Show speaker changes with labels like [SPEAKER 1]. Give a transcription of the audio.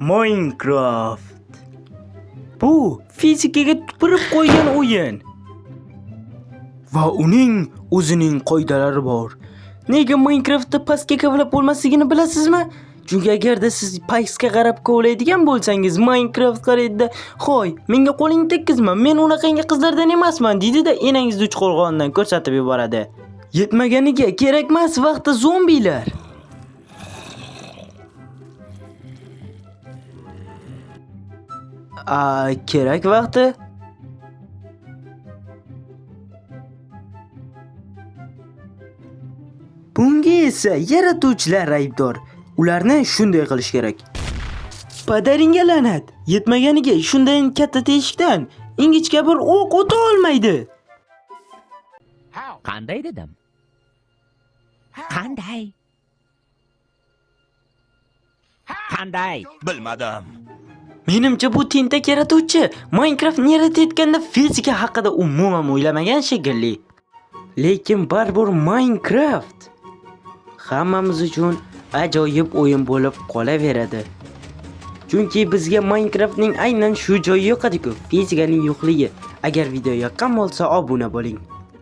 [SPEAKER 1] Minecraft. Bu fizikaga tupurib qo'ygan o'yin. Va uning o'zining qoidalari bor. Nega Minecraftda pastga kavlab bo'lmasligini bilasizmi? Chunki agarda siz pastga qarab kovlaydigan bo'lsangiz, Minecraft qaraydi-da, "Hoy, menga qo'lingni tekkizma, men unaqangi qizlardan emasman" deydi-da, enangizni uch qo'rg'onidan ko'rsatib yuboradi. Yetmaganiga kerakmas vaqtda zombilar. A, kerak vaqti Bunga esa yaratuvchilar aybdor. Ularni shunday qilish kerak. Padaringga la'nat. Yetmaganiga shunday katta teshikdan ingichka bir o'q o'ta olmaydi.
[SPEAKER 2] Qanday dedim? Qanday? Qanday?
[SPEAKER 3] Bilmadim.
[SPEAKER 1] Menimcha bu tentak yaratuvchi Minecraft yaratayotganda fizika haqida umuman o'ylamagan shekilli. Lekin baribir Minecraft hammamiz uchun ajoyib o'yin bo'lib qolaveradi. Chunki bizga Minecraftning aynan shu joyi yoqadi-ku, fizikaning yo'qligi. Agar video yoqqan bo'lsa, obuna bo'ling.